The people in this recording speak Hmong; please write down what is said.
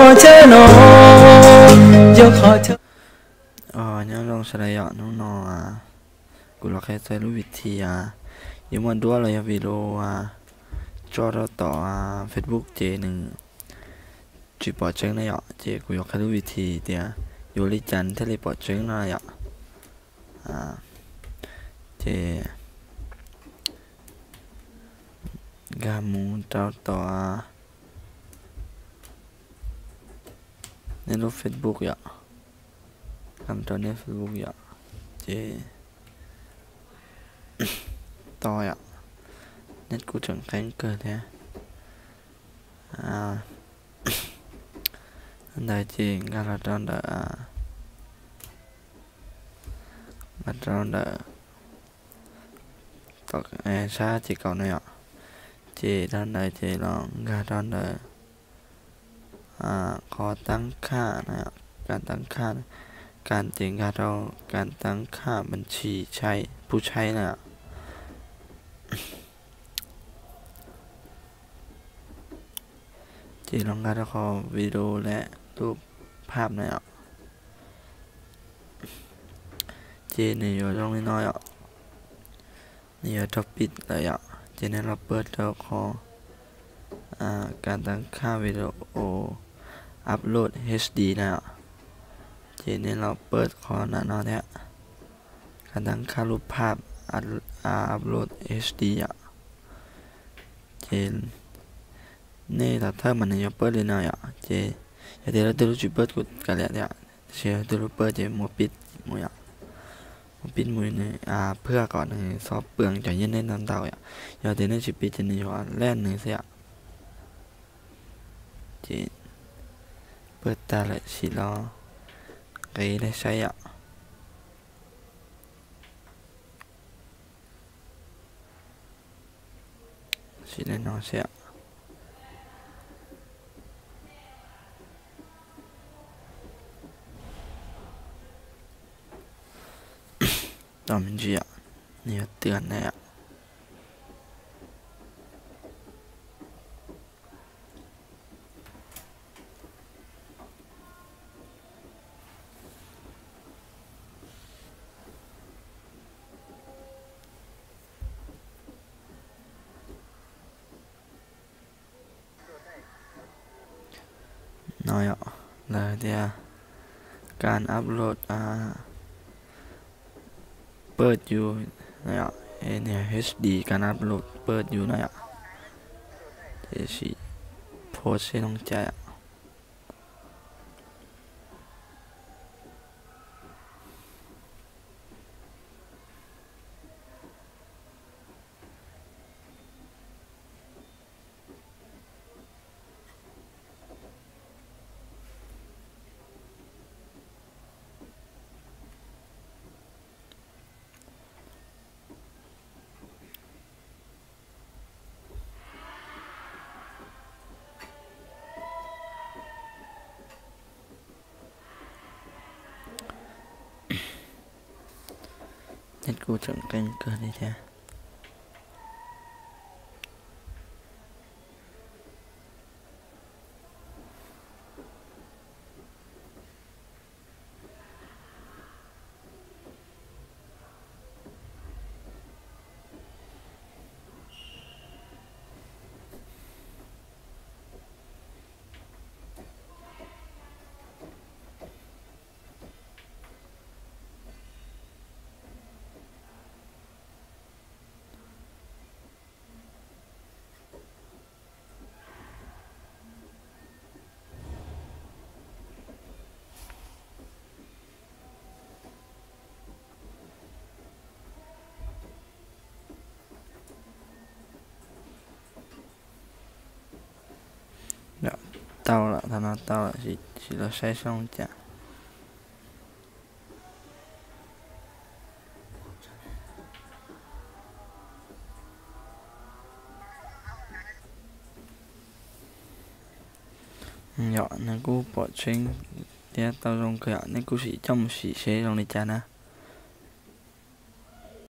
Qhov chaw no yog qhov chaw. Nyob zoo sawv daws yom, hnub no kuv los qhia txog lub vim thi yuav muaj duab los yog video tso rau tom Facebook ces nws tsis pom tseeb na yom, ces kuv yuav qhia lub vim thi tias yuav li cas thiaj li pom tseeb no yom. Ces nkag mus rau tom nej lub Facebook yom, nkag mus rau nej Facebook yom, ces to yom, nej kuj tseem qeeb kawg thiab. Ntawd ces nkag los rau ntawm, nkag rau ntawm sab ces kaum no yom, ces rau ntawd ces los nkag rau ntawm qhov tab khaj no, kas tab khaj, kas ces nkag rau kas tab khaj pub tshaib na. Ces los nkag rau qhov video lab lub phaj na yom. Ces nws yuav zoo li no yom, nws yuav raug pib lawm yom, ces nej los pab rau qhov kas tab khaj video upload H D na yom. Ces nej los pab qhov nram no thiab, kas tab khaj lub phaj upload H D yom. Ces nej los thawj mas nws yuav pab li no yom, ces yog tias leej twg lub tsis pab kuj kav liam thiab, tab sis leej twg lub pab ces muab pib mus yom, muab pib mus nws phwj kom nws txhob pw cov nyiaj nej ntau ntau yom. Yog tias nej tsis pib ces nws yuav laj nws xwb yom. Ces pab tag lawm sim los nqe dai saib yom. Sim li no xwb. Tos me ntsis, nws yuav tiav ne. No yom, lawv tias can upload pab yus, niag H D can upload pab yus no yom. Tiam sis phob seb zoo cas yom. Neb kuj tseem qeeb kawg li thiab. Tau lawm, thaum no tau lawm, sim los saib zoo cas. Yom, nws kuj pom tseeb thiab tau zoo kawg yom, nej kuj sim coj mus sim seb zoo li cas na.